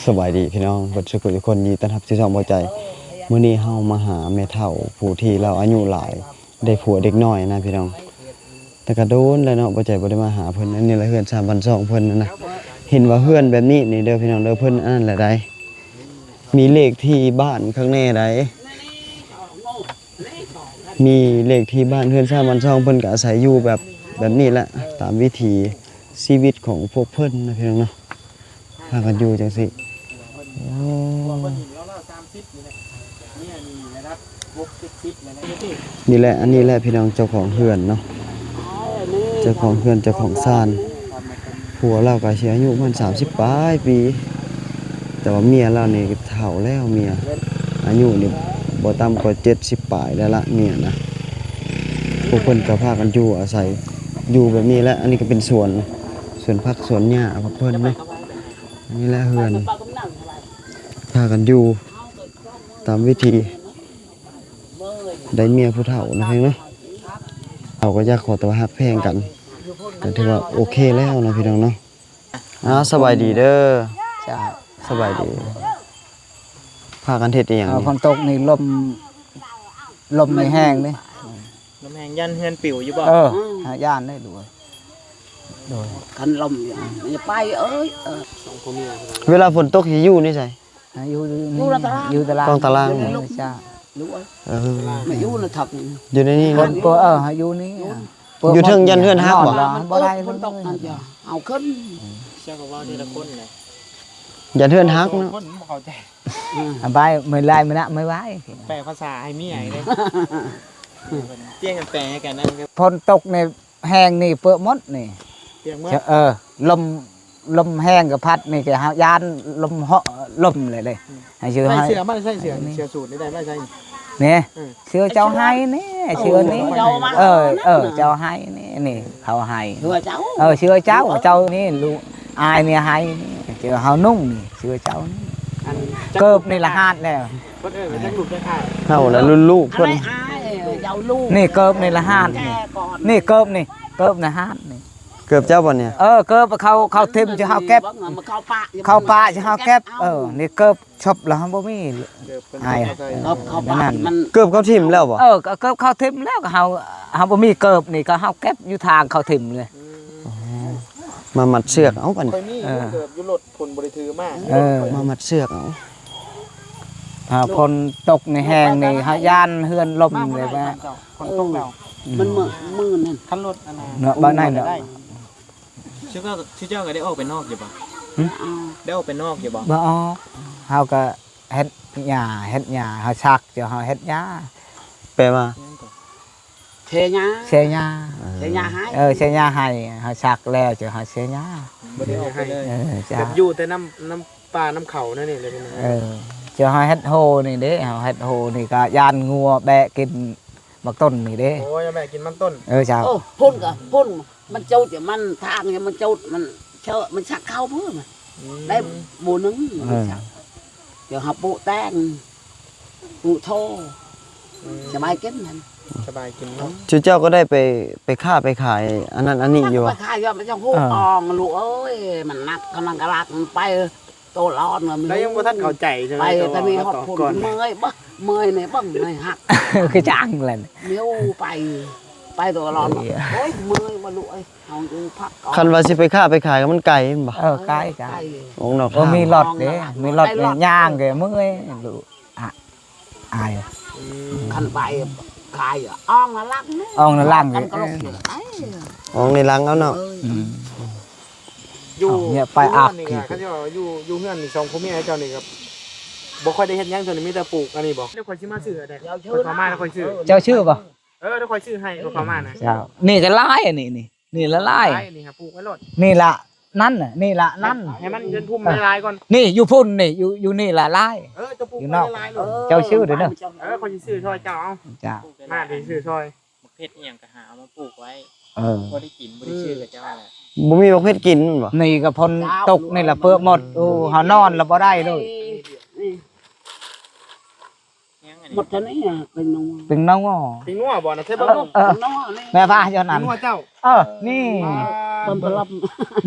ສະບາຍດີພີ່ນ້ອງເບິດສູ່ທຸກຄົນ ຍິນດີຕ້ອນຮັບສູ່ຊ່ອງບໍ່ໃຈ. ມື້ນີ້ເຮົາມາຫາແມ່ເຖົ້າຜູ້ທີ່ລາວອາຍຸຫຼາຍ ໄດ້ຜົວເດັກນ້ອຍນະພີ່ນ້ອງ. ແຕ່ກະໂດນແລ້ວເນາະ ບໍ່ໃຈບໍ່ໄດ້ມາຫາເພິ່ນ. ອັນນີ້ລະເຮືອນຊານບ້ານຊ່ອງເພິ່ນນະ. ເຫັນວ່າເຮືອນແບບນີ້ນີ້ເດີພີ່ນ້ອງເດີ ເພິ່ນອັນນັ້ນລະໃດ໋ ມີເລກທີ່ບ້ານຂ້າງແນ່ໃດ໋ ມີເລກທີ່ບ້ານເຮືອນຊານບ້ານຊ່ອງ ເພິ່ນກະອາໄສຢູ່ແບບ ແບບນີ້ແຫຼະ ຕາມວິຖີຊີວິດຂອງພວກເພິ່ນນະພີ່ນ້ອງເນາະ. ພາກັນຢູ່ຈັ່ງຊີ້. ໂອ້ ນີ້ແຫຼະ ອັນນີ້ແຫຼະພີ່ນ້ອງ ເຈົ້າຂອງເຮືອນເນາະ ເຈົ້າຂອງເຮືອນ ເຈົ້າຂອງຊານ. ຜົວລາວກະຊິອາຍຸປະມານສາມສິບປາຍປີ ແຕ່ວ່າເມຍລາວນີ້ເຖົ້າແລ້ວ ເມຍອາຍຸນີ້ບໍ່ຕ່ຳກວ່າເຈັດສິບປາຍແລ້ວລະ ເມຍນະ. ພວກເພິ່ນກະພາກັນຢູ່ອາໄສຢູ່ແບບນີ້ແຫຼະ. ອັນນີ້ກະເປັນສວນ ສວນຜັກສວນຫຍ້າຂອງເພິ່ນເນາະ. ອັນນີ້ແຫຼະເຮືອນ ພາກັນຢູ່ຕາມວິຖີ ໄດ້ເມຍຜູ້ເຖົ້ານະເພິ່ນເນາະ. ເຮົາກະຢາກຂໍແຕ່ວ່າຮັກແພງກັນ ກະຖືວ່າໂອເຄແລ້ວເນາະພີ່ນ້ອງເນາະ. ອ້າວ ສະບາຍດີເດີ. ເຈົ້າ ສະບາຍດີ. ພາກັນເຮັດອີ່ຫຍັງນີ້? ຝົນຕົກນີ້ ລົມ ລົມນີ້ແຮງເດ້. ລົມແຮງ ຢ້ານເຮືອນປິວຢູ່ບໍ່? ເອີ ຢ້ານເດ້ລູກເອີຍ. ໂດຍ ຄັນລົມຢູ່ ມັນຈະໄປເອີຍ. ເວລາຝົນຕົກຊິຢູ່ໃນໃສ? ຢູ່ ຢູ່ຕາລາງ ຢູ່ຕາລາງ ຢູ່ຕາລາງ. ເອີ ມາຢູ່ນະທັບນີ້ ຢູ່ໃນນີ້. ເອີ ຢູ່ນີ້ ຢູ່ເທິງຢ້ານເຮືອນຫັກບໍ່? ບໍ່ໄດ້ ຝົນຕົກນັ້ນ ເອົາຂຶ້ນ ເຈົ້າກະເວົ້າທີລະຄົນແຫຼະ ຢ້ານເຮືອນຫັກເນາະ. ເອົາໄປ ມື້ລາຍມື້ນະ ມື້ວາຍ ແປພາສາໃຫ້ເມຍເດ້. ປ່ຽນກັນແປໃຫ້ກັນນະ. ຝົນຕົກນີ້ແຮງນີ້ ເປິະໝົດນີ້ ປ່ຽນໝົດ. ເອີ ລົມ ລົມແຮງກະພັດນີ້ກະຢ້ານລົມເຫາະ ລົມເລີຍເດ້. ໃຫ້ເສື້ອ ໃສ່ເສື້ອ ໃສ່ເສື້ອ ເສື້ອສູດນີ້ໄດ້ມາໃສ່ນີ້. ເສື້ອເຈົ້າໃຫ້ນີ້ ເສື້ອນີ້. ເອີ ເອີ ເຈົ້າໃຫ້ນີ້ ນີ້ເຂົາໃຫ້. ເອີ ເສື້ອເຈົ້າ ເຈົ້ານີ້ ລູກອາຍນີ້ໃຫ້ນີ້ ເສື້ອເຮົານຸ່ງນີ້ ເສື້ອເຈົ້ານີ້. ເກີບນີ້ລະຫາດແລ້ວ ເພິ່ນເອີ້ນວ່າຈັກລູກຈັກອ້າຍ. ເຮົາລະລຸ້ນລູກເພິ່ນ. ນີ້ເກີບນີ້ລະຫາດນີ້ ນີ້ເກີບນີ້ ເກີບນະຫາດນີ້. ເກີບເຈົ້າບໍ່ນີ້? ເອີ ເກີບເຂົາ ເຂົາຖິ້ມຈະເຮົາເກັບ ເຂົາປະຈະເຮົາເກັບ. ເອີ ນີ້ເກີບຊົບລະເຮົາບໍ່ມີ ເກີບເພິ່ນ ອາຍ ເກີບເຂົາປະ ເກີບເຂົາຖິ້ມແລ້ວບໍ່? ເອີ ເກີບເຂົາຖິ້ມແລ້ວ ກະເຮົາ ເຮົາບໍ່ມີເກີບນີ້ ກະເຮົາເກັບຢູ່ທາງເຂົາຖິ້ມເລີຍ. ມາມັດເຊືອກເອົາບັດນີ້. ເອີ ເກີບຢູ່ລົດ ເພິ່ນບໍ່ໄດ້ຖືມາ. ເອີ ມາມັດເຊືອກເອົາ. ຖ້າຝົນຕົກນີ້ແຮງນີ້ ເຮົາຢ້ານເຮືອນລົ້ມເລີຍວ່າ. ຝົນຕົກແລ້ວ ມັນມື ມືນັ້ນ ຄັນລົດອັນນັ້ນ ເນາະ ບ້ານໃນເນາະ. ຊື່ເຈົ້າ ຊື່ເຈົ້າກະໄດ້ອອກໄປນອກຢູ່ບໍ່? ໄດ້ອອກໄປນອກຢູ່ບໍ່? ບໍ່ອອກ. ເຮົາກະເຮັດຫຍ້າ ເຮັດຫຍ້າ ເຮົາສັກ ເຈົ້າ ເຮົາເຮັດຫຍ້າ. ແປວ່າ? ເຊຍາ ເຊຍາ ເຊຍາໄຮ່. ເອີ ເຊຍາໄຮ່ ເຮົາສັກແລ້ວ ເຈົ້າ ເຮົາເຊຍາ. ບໍ່ໄດ້ອອກໄປເລີຍ. ເອີ ເຈົ້າ ແບບຢູ່ແຕ່ນຳ ນຳປ່ານຳເຂົານັ້ນນີ້ແຫຼະ. ເອີ ເຈົ້າ ເຮົາເຮັດໂຮນີ້ເດ້ ເຮົາເຮັດໂຮນີ້ກະຢ້ານງົວແບະກິນໝາກຕົ້ນນີ້ເດ້. ໂອ້ຍ ແບະກິນໝາກຕົ້ນ. ເອີ ເຈົ້າ. ໂອ້ ພຸ້ນກະພຸ້ນ ມັນຈຸດ ມັນທາງ ມັນຈຸດ ມັນເຊີ ມັນສັກເຂົ້າພຸ້ນ. ໄດ້ບໍ່ໜຶ່ງ ເອີ ເຈົ້າ ເຮົາປູກແຕງ ປູກຖົ່ວ. ສະບາຍກິນຫັ້ນ ສະບາຍກິນເນາະ. ເຈົ້າ ເຈົ້າກະໄດ້ໄປ ໄປຄ້າໄປຂາຍອັນນັ້ນອັນນີ້ຢູ່ບໍ່? ໄປຂາຍຢູ່ ມັນຈັ່ງຮູ້ອອງ ລູກເອີຍ ມັນໜັກ ກຳລັງກະລັກ ມັນໄປໂຕລອນ. ລາວຍັງບໍ່ທັນເຂົ້າໃຈໃຊ່ໄໝ? ໄປແຕ່ນີ້ຮອດພຸ້ນ ເມື່ອຍບໍ່ ເມື່ອຍນີ້ເບິ່ງ ເມື່ອຍຮັກ ຄືຈັ່ງແຫຼະ ເມວໄປ ໄປໂຕລອນ. ໂອ້ຍ ເມື່ອຍບໍ່ລູກເອີຍ ເຮົາຢູ່ພັກກ່ອນ. ຄັນວ່າຊິໄປຄ້າໄປຂາຍກະມັນໄກແມ່ນບໍ່? ເອີ ໄກ ໄກ ອອກນອກທາງ ບໍ່ມີລົດເດ້ ມີລົດຍ່າງກະເມື່ອຍລູກ. ອາຍ ຄັນໄປຂາຍອອງນະຫຼັງ ອອງນະຫຼັງ ກັນກະລົກ ອອງໃນຫຼັງເອົາເນາະ. ເອີ ຢູ່ ເອົາເມຍໄປອັກ ຢູ່ເຮືອນນີ້ກະ ຄັນວ່າຢູ່ ຢູ່ເຮືອນນີ້ ສອງຜົວເມຍເຈົ້ານີ້ກະບໍ່ຄ່ອຍໄດ້ເຮັດຫຍັງ ສ່ວນນີ້ມີແຕ່ປູກອັນນີ້ບໍ່? ດຽວຂ້ອຍຊິມາຊື້ໄດ້ ຂ້ອຍເຂົ້າມາແລ້ວຂ້ອຍຊື້. ເຈົ້າຊື້ບໍ່? ເອີ ດຽວຂ້ອຍຊື້ໃຫ້ ຂ້ອຍເຂົ້າມານະ. ເຈົ້າ ນີ້ກະຫຼາຍ ອັນນີ້ ນີ້ ນີ້ລະຫຼາຍ ນີ້ຫາປູກໄວ້ໂລດ. ນີ້ລະ ນັ້ນນະ ນີ້ລະນັ້ນ ໃຫ້ມັນເປັນພຸ່ມຫຼາຍໆກ່ອນ. ນີ້ຢູ່ພຸ້ນນີ້ ຢູ່ ຢູ່ນີ້ລະຫຼາຍ. ເອີ ເຈົ້າປູກໄວ້ຫຼາຍໆໂລດ. ເຈົ້າຊື້ເດີເນາະ. ເອີ ຂ້ອຍຊິຊື້ຊ່ອຍເຈົ້າເອົາ. ເຈົ້າ ມາ ດຽວຊິຊື້ຊ່ອຍ. ໝາກເຜັດອີ່ຫຍັງກະຫາເອົາມາປູກໄວ້. ເອີ ບໍ່ໄດ້ກິນບໍ່ໄດ້ຊື້ກະເຈົ້າຫັ້ນແຫຼະ. ບໍ່ມີໝາກເຜັດກິນແມ່ນບໍ່? ນີ້ກະຝົນຕົກນີ້ລະເປິະໝົດ. ໂອ້ ເຮົານອນລະບໍ່ໄດ້ເລີຍ. ໝົດເທົ່ານີ້ ເປັງນົວ ເປັງນົວ ເປັງນົວບໍ່ນະ? ໃສ່ເບິ່ງດູ. ເອີ ເປັງນົວນີ້ ແມ່ພາຢູ່ນັ້ນ ເປັງນົວເຈົ້າ. ເອີ ນີ້ ອ່າ ເພິ່ນບໍ່ລັບ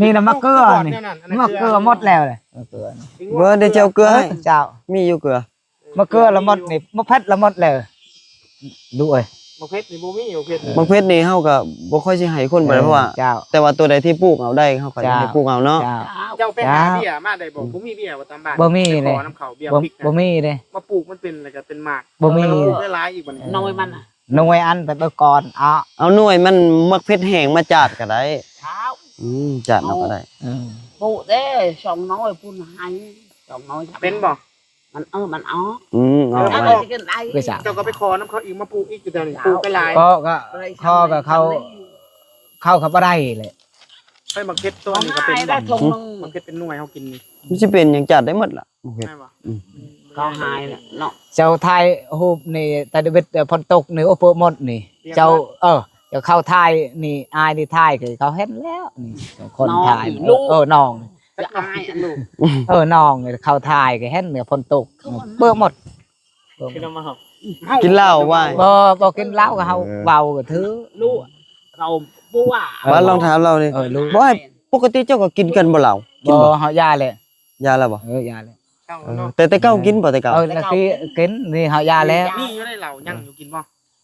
ນີ້ນະ ໝາກເກືອນີ້ ໝາກເກືອໝົດແລ້ວເລີຍ ໝາກເກືອນີ້ ເບີດ ເຈົ້າເກືອໃຫ້ ເຈົ້າ ມີຢູ່ເກືອ ໝາກເກືອລະໝົດນີ້ ໝາກເຜັດລະໝົດແລ້ວ ລູກເອີຍ ໝາກເຜັດນີ້ບໍ່ມີ ໝາກເຜັດນີ້ ໝາກເຜັດນີ້ເຮົາກໍບໍ່ຄ່ອຍຊິໃຫ້ຄົນປານໃດ ເອີ ເພາະວ່າ ເຈົ້າ ແຕ່ວ່າຕົວໃດທີ່ປູກເອົາໄດ້ ເຮົາກໍຈະໃຫ້ ເຈົ້າ ປູກເອົາເນາະ ເຈົ້າ ເຈົ້າໄປຫາເບ້ຍມາໄດ້ບໍ່? ບໍ່ມີເບ້ຍບໍ່ຕາມບ້ານ? ບໍ່ມີເດ້ ໄປຂໍນຳເຂົາເບ້ຍ ບໍ່ ພິກນະ ບໍ່ມີເດ້ ມາປູກມັນເປັນ ແລ້ວກໍເປັນໝາກ ບໍ່ມີ ແລ້ວກໍປູກຫຼາຍໆອີກບັດນີ້ ໜ່ວຍມັນນະ ໜ່ວຍອັນໄປເບີກກ່ອນ ເອົາ ເອົາໜ່ວຍມັນ ໝາກເຜັດແຫ້ງມາຈາດກໍໄດ້ ເຈົ້າ ອືມ ຈາດເອົາກໍໄດ້ ເອີ ປູກເດ້ ສອງໜ່ວຍພຸ້ນໃຫ້ ສອງໜ່ວຍ ເປັນບໍ່? ມັນ ເອີ ມັນອອກ ອືມ ອອກ ເອີ ມັນອອກ ເຈົ້າກໍໄປຂໍນຳເຂົາອີກ ມາປູກອີກຢູ່ແຖວນີ້ ປູກໄປຫຼາຍ ກໍ ກໍ ຂໍກໍເຂົາ ເຂົາກໍບໍ່ໄດ້ແຫຼະ ໃຫ້ໝາກເຜັດຕົວນີ້ກໍເປັນບໍ່? ໝາກເຜັດເປັນໜ່ວຍເຮົາກິນນີ້ ມັນຊິເປັນຫຍັງ? ຈາດໄດ້ໝົດລະ ໝາກເຜັດ ແມ່ນບໍ່? ອືມ ເຂົາຫາຍແລ້ວເນາະ ເຈົ້າຖ່າຍຮູບນີ້ ຕາເດວິດ ເອີ ຝົນຕົກນີ້ ໂອ້ ເປີະໝົດນີ້ ເຈົ້າ ເອີ ເຈົ້າເຂົ້າຖ່າຍນີ້ ອ້າຍນີ້ຖ່າຍ ເຂົາເຫັນແລ້ວນີ້ ຄົນຖ່າຍ ເອີ ນ້ອງ ຈະອາຍອັນລູກ ເອີ ນ້ອງເຂົ້າຖ່າຍກໍເຫັນເນຍ ຝົນຕົກເປີະໝົດ ກິນເຫຼົ້າວ່າ ບໍ່ ບໍ່ກິນເຫຼົ້າ ກໍເຮົາເວົ້າກໍຖືກ ລູກເຮົາບໍ່ວ່າ ວ່າລອງຖາມລາວນີ້ ເອີ ລູກ ບໍ່ ໃຫ້ ປົກກະຕິເຈົ້າກໍກິນກັນບໍ່ເຫຼົ້າ? ກິນບໍ່ ເຮົາຢ່າແລ້ວ ຢ່າແລ້ວບໍ່? ເອີ ຢ່າແລ້ວ ເອີ ແຕ່ ແຕ່ເກົ່າກິນບໍ່? ແຕ່ເກົ່າ ເອີ ແລ້ວກິນ ນີ້ເຮົາຢ່າແລ້ວ ມີຢູ່ໃນເຫຼົ້າຍັງຢູ່ ກິນບໍ່?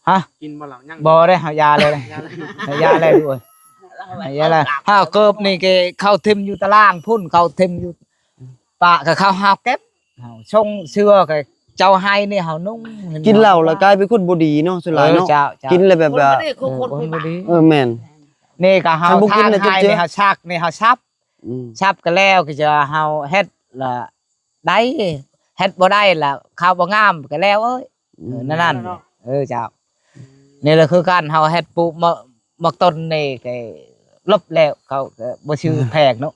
ຮະ ກິນບໍ່ເຫຼົ້າຍັງ ບໍ່ໄດ້ ເຮົາຢ່າແລ້ວ ຢ່າແລ້ວ ເຮົາຢ່າແລ້ວ ເອີ ເຮົາຢ່າແລ້ວ ເຮົາເກີບນີ້ກໍເຂົາຖິ້ມຢູ່ຕາລ່າງພຸ້ນ ເຂົາຖິ້ມຢູ່ປ່າ ກໍເຂົາຫາເກັບ ເຮົາສົ່ງເສື້ອ ກໍເຈົ້າໃຫ້ນີ້ເຮົານຸ່ງ ກິນເຫຼົ້າແລ້ວກາຍເປັນຄົນບໍ່ດີເນາະ ສ່ວນຫຼາຍເນາະ ເອີ ເຈົ້າ ເຈົ້າ ກິນແລ້ວແບບວ່າ ເອີ ຄົນ ເອີ ຄົນ ຄົນບໍ່ດີ ເອີ ແມ່ນ ນີ້ກໍເຮົາ ຄັນບໍ່ກິນແລ້ວ ທາງໃຫ້ນີ້ເຮົາຊັກ ນີ້ເຮົາຊັບ ອືມ ຊັບກໍແລ້ວ ກໍຈະເຮົາເຮັດລະ ໄດ້ ເຮັດບໍ່ໄດ້ລະ ເຂົ້າບໍ່ງາມກໍແລ້ວເອີຍ ອືມ ເອີ ນັ້ນ ເອີ ເຈົ້າ ນີ້ລະຄືກັນ ເຮົາເຮັດປູກໝາກ ໝາກຕົ້ນນີ້ກໍລົບແລ້ວ ເຂົາກໍບໍ່ຊື້ແພງເນາະ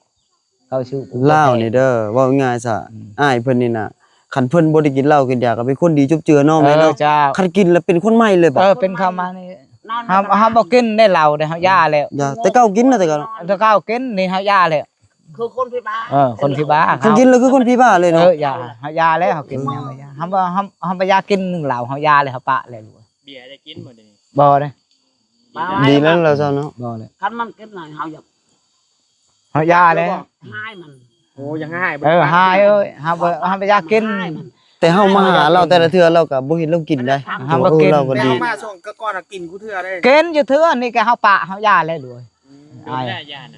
ເຂົາຊື້ປູກ ລາວນີ້ເດີ ເວົ້າງ່າຍຊະ ອືມ ອ້າຍເພິ່ນນີ້ນະ ຄັນເພິ່ນບໍ່ໄດ້ກິນເຫຼົ້າກິນຢາ ກໍເປັນຄົນດີຈົບເຈືອເນາະ ເອີ ແມ່ເນາະ ເຈົ້າ ຄັນກິນລະເປັນຄົນໃໝ່ເລີຍບໍ່? ເອີ ເປັນເຂົ້າມານີ້ ເຮົາ ເຮົາບໍ່ກິນໄດ້ເຫຼົ້າເດ້ ເຮົາຢ່າແລ້ວ ຢ່າ ແຕ່ເກົ່າກິນນະ ແຕ່ເກົ່າ ແຕ່ເກົ່າກິນ ນີ້ເຮົາຢ່າແລ້ວ ຄືຄົນຜີບ້າ ເອີ ຄົນຜີບ້າ ຄັນກິນແລ້ວຄືຄົນຜີບ້າເລີຍເນາະ ເອີ ຢ່າ ເຮົາຢ່າແລ້ວ ເຮົາກິນຫຍັງກໍຢ່າ ເຮົາບໍ່ ເຮົາ ເຮົາບໍ່ຢາກກິນໜຶ່ງເຫຼົ້າ ເຮົາຢ່າແລ້ວ ເຮົາປະແລ້ວ ເບຍໄດ້ກິນບໍ່ເດ? ບໍ່ເດ້ ດີແລ້ວເຈົ້າເນາະ ບໍ່ເລີຍ ຄັນມັນກິນນະ ເຮົາຢາກ ເຮົາຢ່າແລ້ວ ຮ້າຍມັນ ໂອ້ ຢາກຮ້າຍ ເອີ ຮ້າຍເອີຍ ເຮົາບໍ່ ເຮົາບໍ່ຢາກກິນ ແຕ່ເຮົາມາຫາລາວແຕ່ລະເທື່ອ ລາວກໍບໍ່ເຫັນລາວກິນໄດ໋ ເຮົາບໍ່ກິນ ເຮົາກໍດີ ເຮົາມາຊ່ວງກ່ອນກໍກິນຄູ່ເທື່ອເດ້ ກິນຢູ່ເທື່ອ ນີ້ກໍເຮົາປະ ເຮົາຢ່າແລ້ວ ອືມ ເອີ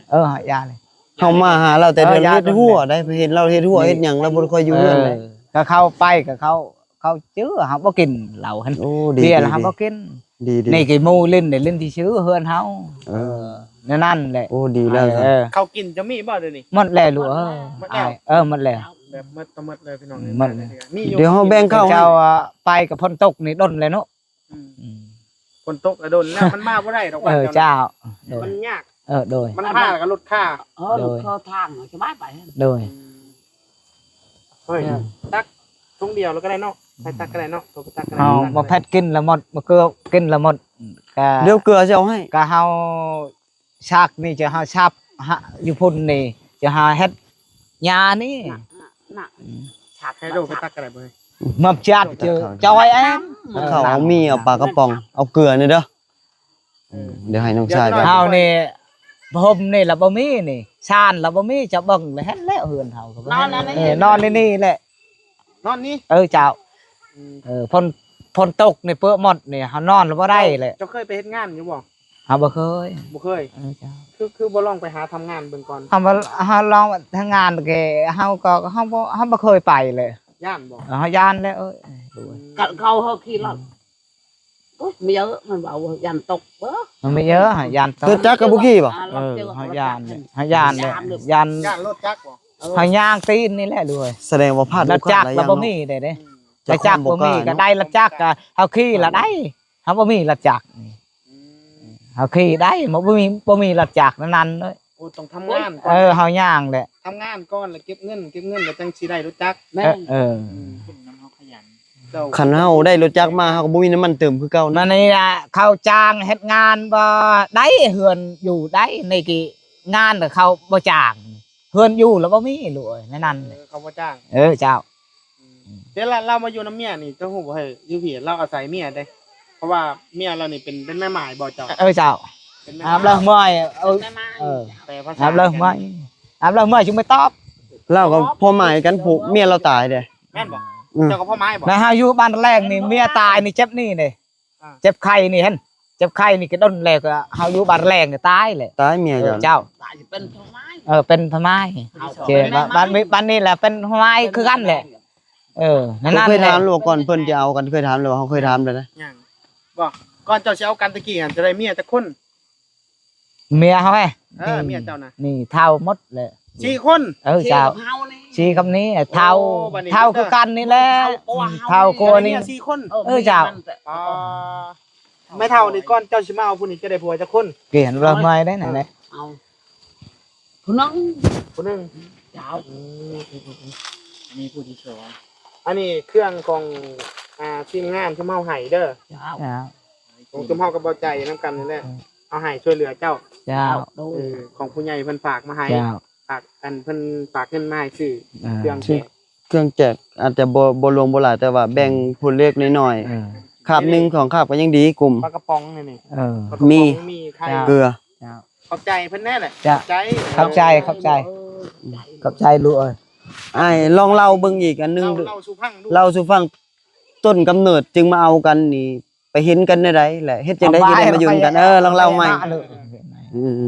ເຮົາຢ່າແລ້ວ ເຮົາມາຫາລາວແຕ່ເທື່ອ ເຮັດຮົ້ວໄດ໋ ເຫັນລາວເຮັດຮົ້ວເຮັດຫຍັງ ລາວບໍ່ຄ່ອຍຢູ່ເຮືອນໄດ໋ ເອີ ກໍເຂົ້າໄປ ກໍເຂົ້າ ເຂົ້າຈື່ ເຮົາບໍ່ກິນເຫຼົ້າຫັ້ນ ໂອ້ ເບຍລະເຮົາບໍ່ກິນ ດີໆ ນີ້ກໍໝູ່ຫຼິ້ນໄດ້ຫຼິ້ນຊື່ໆ ເຮືອນເຮົາ ເອີ ແນວນັ້ນແຫຼະ ໂອ້ ດີແລ້ວ ເອີ ເຂົ້າກິນຈະມີບໍ່ດຽວນີ້? ໝົດແລ້ວລູກເອີຍ ໝົດແລ້ວ ເອີ ໝົດແລ້ວ ແບບໝົດຕະໝົດເລີຍພີ່ນ້ອງ ໝົດແລ້ວ ດຽວເຮົາແບ່ງເຂົ້າໃຫ້ ເຈົ້າໄປກັບຝົນຕົກນີ້ດົນແລ້ວເນາະ ອືມ ຝົນຕົກກໍດົນແລ້ວ ມັນມາບໍ່ໄດ້ດອກ ເອີ ເຈົ້າ ມັນຍາກ ເອີ ໂດຍ ມັນພາແລ້ວກໍລົດຄາ ເອີ ໂດຍ ລົດຄາທາງສະບາຍໄປ ໂດຍ ອືມ ເອີຍ ອືມ ຕັກຖົງດຽວແລ້ວກໍໄດ້ເນາະ ໃສ່ຕັກກໍໄດ້ເນາະ ໂຕໄປຕັກກໍໄດ້ ເຮົາບໍ່ແພັດກິນລະໝົດ ບໍ່ເກືອກິນລະໝົດ ກະ ດຽວເກືອຊິເອົາໃຫ້ ກະເຮົາ ຊັກນີ້ຈະຫາຊັບ ຫາ ຢູ່ພຸ້ນນີ້ຈະຫາເຮັດຫຍ້ານີ້ ນະ ນະ ອືມ ຊັບ ໃຫ້ໂດໄປຕັກກໍໄດ້ເບິ່ງ ມາຈັດເຈີ ຈອຍແອມ ເຂົາເອົາໝີ່ເອົາປາກະປ໋ອງ ເອົາເກືອນີ້ເດີ ເອີ ດຽວໃຫ້ນ້ອງຊາຍໄປ ເຮົານີ້ ພົມນີ້ລະບໍ່ມີນີ້ ຊານລະບໍ່ມີ ຈະເບິ່ງລະເຫັນແລ້ວເຮືອນເຮົາກໍບໍ່ ນອນໃນນີ້ ເອີ ນອນໃນນີ້ແຫຼະ ນອນນີ້ ເອີ ເຈົ້າ ອືມ ເອີ ຝົນ ຝົນຕົກນີ້ເປີະໝົດນີ້ ເຮົານອນລະບໍ່ໄດ້ແຫຼະ ເຈົ້າເຄີຍໄປເຮັດງານຢູ່ບໍ່? ເຮົາບໍ່ເຄີຍ ບໍ່ເຄີຍ ເອີ ເຈົ້າ ຄື ຄືບໍ່ລອງໄປຫາທຳງານເບິ່ງກ່ອນ ເຮົາບໍ່ ເຮົາລອງທຳງານແຕ່ເຮົາກໍ ເຮົາບໍ່ ເຮົາບໍ່ເຄີຍໄປເລີຍ ຢ້ານບໍ່? ເຮົາຢ້ານແລ້ວ ເອີຍ ອືມ ກັນເຂົາ ເຮົາຂີ່ລົດ ໂອ້ຍ ມີເຍອະ ມັນເວົ້າຢ້ານຕົກເບິ່ງ ມັນມີເຍອະ ຢ້ານຕົກ ລົດຈັກກໍບໍ່ຂີ່ບໍ່? ເອີ ເຮົາຢ້ານ ເຮົາຢ້ານແຫຼະ ຢ້ານ ຢ້ານລົດຈັກບໍ່? ເຮົາຍ່າງຕີນນີ້ແຫຼະລູກເອີຍ ສະແດງວ່າພາດ ລົດຈັກລະບໍ່ມີເດ້ ອືມ ລົດຈັກບໍ່ມີ ກໍໄດ້ລົດຈັກ ກໍເຮົາຂີ່ລະໄດ້ ເຮົາບໍ່ມີລົດຈັກນີ້ ອືມ ເຮົາຂີ່ໄດ້ ບໍ່ມີ ບໍ່ມີລົດຈັກນັ້ນເລີຍ ໂອ້ ຕ້ອງທຳງານກ່ອນ ເອີ ເຮົາຍ່າງແຫຼະ ທຳງານກ່ອນ ແລ້ວເກັບເງິນ ເກັບເງິນແລ້ວຈັ່ງຊິໄດ້ລົດຈັກ ແມ່ນ ເອີ ອືມ ຄົນນຳເຮົາຂະຫຍັນ ຄັນເຮົາໄດ້ລົດຈັກມາ ເຮົາກໍບໍ່ມີນ້ຳມັນເຕີມຄືເກົ່ານະ ມານີ້ລະ ເຂົາຈ້າງເຮັດງານບໍ່ໄດ້ ເຮືອນຢູ່ໄດ້ ໃນກີ້ງານເຂົາບໍ່ຈ້າງ ເຮືອນຢູ່ລະບໍ່ມີລູກເອີຍ ແນວນັ້ນ ເອີ ເຂົາບໍ່ຈ້າງ ເອີ ເຈົ້າ ອືມ ແຕ່ລາວ ລາວມາຢູ່ນຳເມຍນີ້ ເຈົ້າຮູ້ບໍ່ເຮີ້ຍ ຢູ່ພີ້ລາວອາໄສເມຍເດ້ ເພາະວ່າເມຍລາວນີ້ເປັນ ເປັນແມ່ໝ້າຍບໍ່ເຈົ້າ? ເອີ ເຈົ້າ ອາບແລ້ວເມື່ອຍ ເອີ ແປພາສາ ອາບແລ້ວເມື່ອຍ ອາບແລ້ວເມື່ອຍຈຶ່ງໄປຕອບ. ລາວກໍພໍ່ໝາຍກັນ ຜູ້ເມຍລາວຕາຍເດ້. ແມ່ນບໍ່? ອືມ ເຈົ້າກໍພໍ່ໝາຍບໍ່? ແລ້ວເຮົາຢູ່ບ້ານແລງນີ້ ເມຍຕາຍນີ້ເຈັບນີ້ເດ້ ອ່າ ເຈັບໄຂ້ນີ້ຫັ້ນ ເຈັບໄຂ້ນີ້ກະດົນແລ້ວ ກໍເຮົາຢູ່ບ້ານແລງນີ້ຕາຍແຫຼະ ຕາຍເມຍ ເອີ ເຈົ້າ ເຈົ້າ ຕາຍເປັນພໍ່ໝາຍ ເອີ ເປັນພໍ່ໝາຍ ເຈົ້າ ບ້ານນີ້ ບ້ານນີ້ແຫຼະເປັນພໍ່ໝາຍຄືກັນແຫຼະ. ເອີ ນັ້ນ ເຄີຍຖາມແລ້ວ ກ່ອນເພິ່ນຈະເອົາກັນ ເຄີຍຖາມແລ້ວ ເຮົາເຄີຍຖາມແລ້ວນະ ຍັງບໍ່? ກ່ອນເຈົ້າຊິເອົາກັນຕະກີ້ຫັ້ນ ເຈົ້າໄດ້ເມຍຈັກຄົນ? ເມຍເຮົາແຫຼະ ເອີ ເມຍເຈົ້ານະ ນີ້ເຖົ້າໝົດແຫຼະ ສີ່ຄົນ ເອີ ເຈົ້າ ສີ່ກັບນີ້ເຖົ້າ ເຖົ້າຄືກັນນີ້ແຫຼະ ເຖົ້າກວ່ານີ້ສີ່ຄົນ ເອີ ເຈົ້າ. ອໍ ແມ່ເຖົ້ານີ້ ກ່ອນເຈົ້າຊິມາເອົາຜູ້ນີ້ ເຈົ້າໄດ້ຜົວຈັກຄົນ? ເກນລະເມື່ອຍໄດ້ນະ ເອົາ ຜູ້ໜຶ່ງ ຜູ້ໜຶ່ງ ເຈົ້າ ອືມ ອັນນີ້ຜູ້ທີ່ສອງ ອັນນີ້ເຄື່ອງຂອງ ອ່າ ທີມງານທີ່ເຮົາໃຫ້ເດີ ເຈົ້າ ຂອງຊຸມເຮົາກັບເບົາໃຈນຳກັນນີ້ແຫຼະ ເອົາໃຫ້ຊ່ວຍເຫຼືອເຈົ້າ ເຈົ້າ ເອີ ຂອງຜູ້ໃຫຍ່ເພິ່ນຝາກມາໃຫ້ ເຈົ້າ ຝາກ ອັນເພິ່ນຝາກເງິນມາໃຫ້ຊື້ເຄື່ອງແຈກ ເຄື່ອງແຈກ ອາດຈະບໍ່ ບໍ່ຫຼວງບໍ່ຫຼາຍ ແຕ່ວ່າແບ່ງຜູ້ເລັກນ້ອຍ ເອີ ຄາບໜຶ່ງສອງຄາບກໍຍັງດີ ກຸ້ມ ປາກະປ໋ອງນີ້ ເອີ ມີ ມີໄຂ່ ເກືອ ເຈົ້າ ຂອບໃຈເພິ່ນແດ່ແຫຼະ ເຈົ້າ ຂອບໃຈ ຂອບໃຈ ຂອບໃຈ ເອີ ຂອບໃຈລູກເອີຍ. ອ້າຍລອງເລົ່າເບິ່ງອີກອັນໜຶ່ງ ເລົ່າສູ່ຟັງ ເລົ່າສູ່ຟັງ ຕົ້ນກຳເນີດຈຶ່ງມາເອົາກັນນີ້ ໄປເຫັນກັນແນວໃດ ແລະ ເຮັດຈັ່ງໃດຈຶ່ງໄດ້ມາຢູ່ນຳກັນ? ເອີ ລອງເລົ່າໃໝ່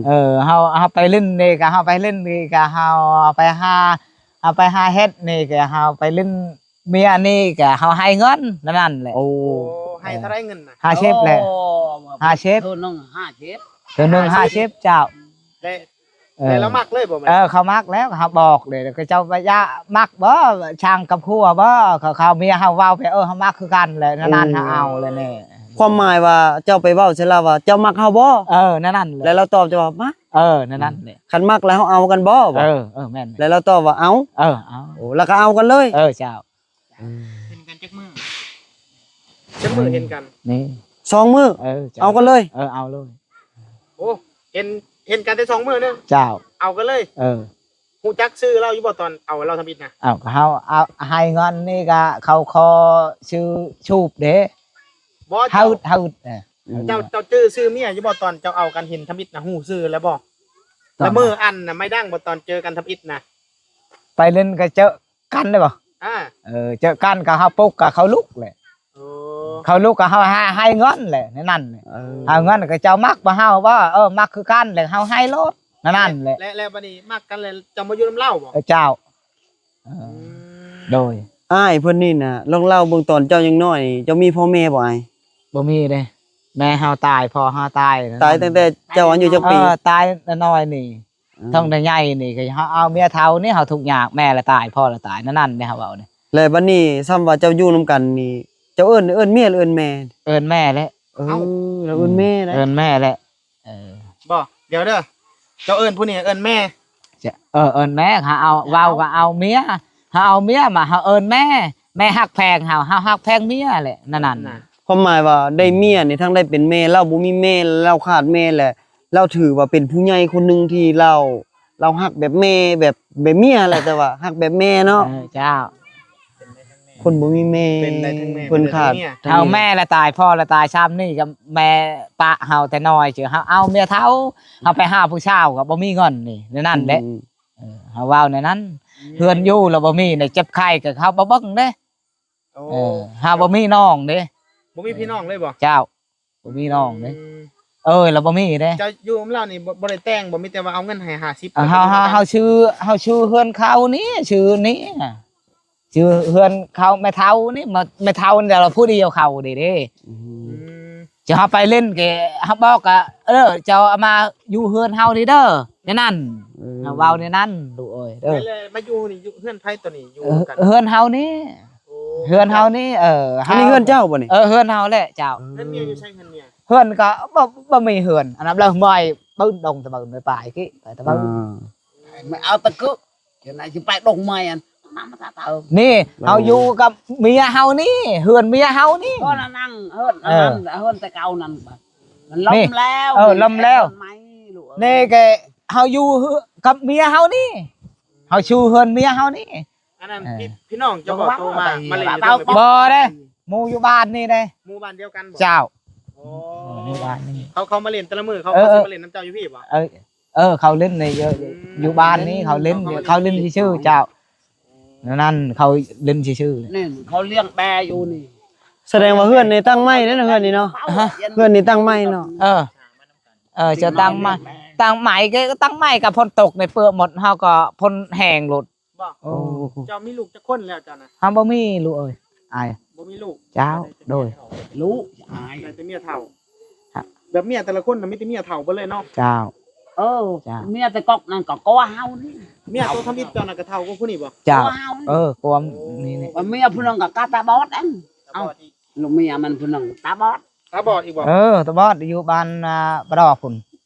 ເອີ ເຮົາ ເຮົາໄປຫຼິ້ນນີ້ກະ ເຮົາໄປຫຼິ້ນນີ້ກະ ເຮົາໄປຫາ ເຮົາໄປຫາເຮັດນີ້ກະ ເຮົາໄປຫຼິ້ນ ເມຍນີ້ກະເຮົາໃຫ້ເງິນນັ້ນແຫຼະ. ໂອ້ ໃຫ້ເທົ່າໃດເງິນນະ? ຫ້າສິບແຫຼະ ຫ້າສິບ ເທື່ອໜຶ່ງຫ້າສິບ ເທື່ອໜຶ່ງຫ້າສິບ ເຈົ້າ. ແລ້ວ ເອີ ແລ້ວລາວມັກເລີຍບໍ່? ເອີ ເຂົາມັກແລ້ວ ເຮົາບອກເດ້ ເຂົາເຈົ້າວ່າຢາກມັກບໍ່ ຊ່າງກັບຄົວບໍ່ ເຂົາ ເຂົາເມຍເຮົາເວົ້າໄປ ເອີ ເຮົາມັກຄືກັນແຫຼະ ນັ້ນ ເຮົາເອົາແລ້ວນີ້. ຄວາມໝາຍວ່າເຈົ້າໄປເວົ້າໃສ່ລາວວ່າ ເຈົ້າມັກເຮົາບໍ່? ເອີ ນັ້ນໆແຫຼະ ແລ້ວລາວຕອບເຈົ້າວ່າ ມັກ ເອີ ນັ້ນໆແຫຼະ ຄັນມັກແລ້ວເຮົາເອົາກັນບໍ່? ເອີ ເອີ ແມ່ນ ແລ້ວລາວຕອບວ່າ ເອົາ ເອີ ເອົາ ໂອ້ ແລ້ວກໍເອົາກັນເລີຍ? ເອີ ເຈົ້າ. ເຫັນກັນຈັກມື້? ຈັກມື້ເຫັນກັນ? ນີ້ ສອງມື້ ເອີ ເຈົ້າ ເອົາກັນເລີຍ? ເອີ ເອົາເລີຍ. ໂອ້ ເຫັນ ເຫັນກັນແຕ່ສອງມື້ໜຶ່ງ ເຈົ້າ ເອົາກັນເລີຍ? ເອີ ຮູ້ຈັກຊື່ລາວຢູ່ບໍ່ ຕອນເອົາລາວທຳອິດນະ? ເອົາ ກໍເຮົາເອົາ ໃຫ້ເງິນນີ້ກໍເຂົາຂໍຊື້ສູບເດ້. ບໍ່ ເຮົາ ເຈົ້າ ເຮົາ ເຈົ້າ ເຈົ້າຈື່ຊື່ເມຍຢູ່ບໍ່ ຕອນເຈົ້າເອົາກັນເຫັນທຳອິດນະ ຮູ້ຊື່ແລ້ວບໍ່? ລະເມີອັນນະ ໄມ້ດັງບໍ່ ຕອນເຈີກັນທຳອິດນະ? ໄປຫຼິ້ນກໍເຈີກັນໄດ້ບໍ່? ອ່າ ເອີ ເຈີກັນກໍເຮົາປຸກກໍເຂົາລຸກແຫຼະ. ໂອ້ ເຂົາລຸກກໍເຮົາໃຫ້ ໃຫ້ເງິນແຫຼະ ໃນນັ້ນແຫຼະ. ເອີ ເອົາເງິນກໍເຈົ້າມັກບໍ່ເຮົາບໍ່? ເອີ ມັກຄືກັນແຫຼະ ເຮົາໃຫ້ໂລດ ນັ້ນແຫຼະ. ແລ້ວ ແລ້ວບັດນີ້ມັກກັນແລ້ວ ເຈົ້າມາຢູ່ນຳລາວບໍ່? ເອີ ເຈົ້າ. ເອີ ອືມ ໂດຍ ອ້າຍເພິ່ນນີ້ນະ ລອງເລົ່າເບິ່ງ ຕອນເຈົ້າຍັງນ້ອຍ ເຈົ້າມີພໍ່ແມ່ບໍ່ອ້າຍ? ບໍ່ມີເດ້ ແມ່ເຮົາຕາຍ ພໍ່ເຮົາຕາຍ. ຕາຍຕັ້ງແຕ່ເຈົ້າອາຍຸຈັກປີ? ເອີ ຕາຍນ້ອຍນີ້ ອືມ ທ້ອງໄດ້ໃຫຍ່ນີ້ ກໍເຮົາເອົາເມຍເຖົ້ານີ້ ເຮົາທຸກຍາກ ແມ່ລະຕາຍ ພໍ່ລະຕາຍ ນັ້ນໆເດ້ ເຮົາເວົ້ານີ້. ແລ້ວບັດນີ້ ສ່ຳວ່າເຈົ້າຢູ່ນຳກັນນີ້ ເຈົ້າເອີ້ນ ເອີ້ນເມຍ ຫຼື ເອີ້ນແມ່? ເອີ້ນແມ່ແຫຼະ. ເອີ ລາວເອີ້ນແມ່ໄດ໋ ເອີ້ນແມ່ແຫຼະ. ເອີ ບໍ່ ດຽວເດີ ເຈົ້າເອີ້ນຜູ້ນີ້ເອີ້ນແມ່? ເອີ ເອີ້ນແມ່. ຫາເອົາ ເວົ້າກໍເອົາເມຍ ຫາເອົາເມຍມາ ເຮົາເອີ້ນແມ່. ແມ່ຮັກແພງເຮົາ ເຮົາຮັກແພງເມຍແຫຼະ ນັ້ນໆ. ຄວາມໝາຍວ່າໄດ້ເມຍນີ້ ທັງໄດ້ເປັນແມ່ ລາວບໍ່ມີແມ່ ລາວຂາດແມ່ແຫຼະ ລາວຖືວ່າເປັນຜູ້ໃຫຍ່ຄົນໜຶ່ງທີ່ລາວ ລາວຮັກແບບແມ່ ແບບ ແບບເມຍແຫຼະ ແຕ່ວ່າຮັກແບບແມ່ເນາະ. ເອີ ເຈົ້າ. ຄົນບໍ່ມີແມ່ ເປັນໄດ້ທັງແມ່ ເພິ່ນຂາດ ເປັນໄດ້ທັງເມຍ. ເຮົາແມ່ລະຕາຍ ພໍ່ລະຕາຍ ຊ່ຳນີ້ກໍແມ່ປະເຮົາແຕ່ນ້ອຍ ເຈີເຮົາເອົາເມຍເຖົ້າ ເຮົາໄປຫາຜູ້ສາວກໍບໍ່ມີເງິນນີ້ ແນວນັ້ນແຫຼະ. ອືມ ເອີ ເຮົາເວົ້າແນວນັ້ນ. ອືມ ເຮືອນຢູ່ລະບໍ່ມີ ເຈັບໄຂ້ກໍເຂົາບໍ່ເບິ່ງເດ້. ໂອ້ ເອີ ເຮົາບໍ່ມີນ້ອງເດ້ ບໍ່ມີພີ່ນ້ອງເລີຍບໍ່? ເຈົ້າ. ບໍ່ມີນ້ອງເດ້. ອືມ ເອີ ລະບໍ່ມີເດ້. ເຈົ້າຢູ່ນຳລາວນີ້ ບໍ່ ບໍ່ໄດ້ແຕ່ງບໍ່? ມີແຕ່ວ່າເອົາເງິນໃຫ້ຫ້າສິບ ເຮົາ ເຮົາ ເຮົາຊື້ ເຮົາຊື້ເຮືອນເຂົານີ້ ຊື້ນີ້ ຊື້ເຮືອນເຂົາ ແມ່ເຖົ້ານີ້ ມາ ແມ່ເຖົ້ານີ້ລະຜູ້ດຽວເຂົານີ້ເດ້. ອືມ ອືມ ຈະເຮົາໄປຫຼິ້ນກໍເຮົາບອກກໍ ເອີ ເຈົ້າເອົາມາຢູ່ເຮືອນເຮົານີ້ເດີ ແນວນັ້ນ. ເອີ ເຮົາເວົ້າແນວນັ້ນ ລູກເອີຍເດີ. ແລ້ວມາຢູ່ນີ້ ຢູ່ເຮືອນໃຜຕອນນີ້? ຢູ່ນຳກັນ ເອີ ເຮືອນເຮົານີ້. ໂອ້ ເຮືອນເຮົານີ້. ເອີ ອັນນີ້ເຮືອນເຈົ້າບໍ່ນີ້? ເອີ ເຮືອນເຮົາແຫຼະເຈົ້າ. ເຮືອນເມຍຢູ່ໃສ? ເຮືອນເມຍ ເຮືອນກໍບໍ່ ບໍ່ມີເຮືອນ ອັນນັ້ນແຫຼະ ເມື່ອຍ ປືນດົງຕະເບີນໄປປາຍກີ້ ໄປຕະເບີນ ອ່າ ມາເອົາຕະກຶ ຈະໄດ້ຊິໄປດົງໃໝ່ອັນນັ້ນມາຕາເຕີມ. ນີ້ ເຮົາຢູ່ກັບເມຍເຮົານີ້ ເຮືອນເມຍເຮົານີ້. ບໍ່ນະ ນັ່ງເຮືອນ ເອີ ອັນນັ້ນ ເຮືອນແຕ່ເກົ່ານັ້ນ ມັນລົ້ມແລ້ວ. ເອີ ລົ້ມແລ້ວ ເຮືອນໃໝ່ລູກເອີຍ. ນີ້ກໍເຮົາຢູ່ກັບເມຍເຮົານີ້ ເຮົາຢູ່ເຮືອນເມຍເຮົານີ້. ອັນນັ້ນ ເອີ ພີ່ ພີ່ນ້ອງເຈົ້າບໍ່ໂທມາ ມາຫຼິ້ນຢູ່ເທິງນີ້ບໍ່? ບໍ່ເດ້ ໝູ່ຢູ່ບ້ານນີ້ເດ້. ໝູ່ບ້ານດຽວກັນບໍ່? ເຈົ້າ. ໂອ້ ໃນບ້ານນີ້ ເຂົາ ເຂົາມາຫຼິ້ນແຕ່ລະມື້ ເຂົາ ເອີ ເຂົາຊິມາຫຼິ້ນນຳເຈົ້າຢູ່ພີ້ບໍ່? ເອີ ເອີ ເຂົາຫຼິ້ນໃນ ຢູ່ ເອີ ຢູ່ບ້ານນີ້ ເຂົາຫຼິ້ນ ເຂົາຫຼິ້ນຊື່ໆ ເຈົ້າ ນັ້ນ ເຂົາຫຼິ້ນຊື່ໆ ນີ້ເຂົາລ້ຽງແບຢູ່ນີ້. ສະແດງວ່າເຮືອນນີ້ຕັ້ງໃໝ່ເດ້ເນາະ ເຮືອນນີ້ເນາະ. ຮະ? ເຮືອນນີ້ຕັ້ງໃໝ່ເນາະ. ເອີ ເອີ ຈະຕັ້ງໃໝ່ ຕັ້ງໃໝ່ກໍຕັ້ງໃໝ່ ກໍຝົນຕົກໃນເປືອກໝົດ ເຮົາກໍພົ່ນແຫ້ງໂລດ. ບໍ່? ໂອ້ ເຈົ້າມີລູກຈັກຄົນແລ້ວເຈົ້ານະ? ເຮົາບໍ່ມີລູກເອີຍ ອາຍ ບໍ່ມີລູກ. ເຈົ້າ ໂດຍ ລູກອາຍ ໄດ້ແຕ່ເມຍເຖົ້າ. ຮະ? ແບບເມຍແຕ່ລະຄົນນະ ມີແຕ່ເມຍເຖົ້າເບິດເລີຍເນາະ. ເຈົ້າ ເອີ ເຈົ້າ ເມຍແຕ່ກອກນັ້ນກໍກວ່າເຮົານີ້ ເມຍໂຕທຳອິດເຈົ້ານະ ກໍເຖົ້າກວ່າຜູ້ນີ້ບໍ່? ເຈົ້າ ເອີ ກວ່ານີ້ແຫຼະ ເມຍຜູ້ນັ້ນກໍກະຕາບອດອັນ ຕາບອດອີກ ລູກເມຍມັນຜູ້ໜຶ່ງຕາບອດ. ຕາບອດອີກບໍ່? ເອີ ຕາບອດ ຢູ່ບ້ານ ອ່າ ປະດອກພຸ້ນ.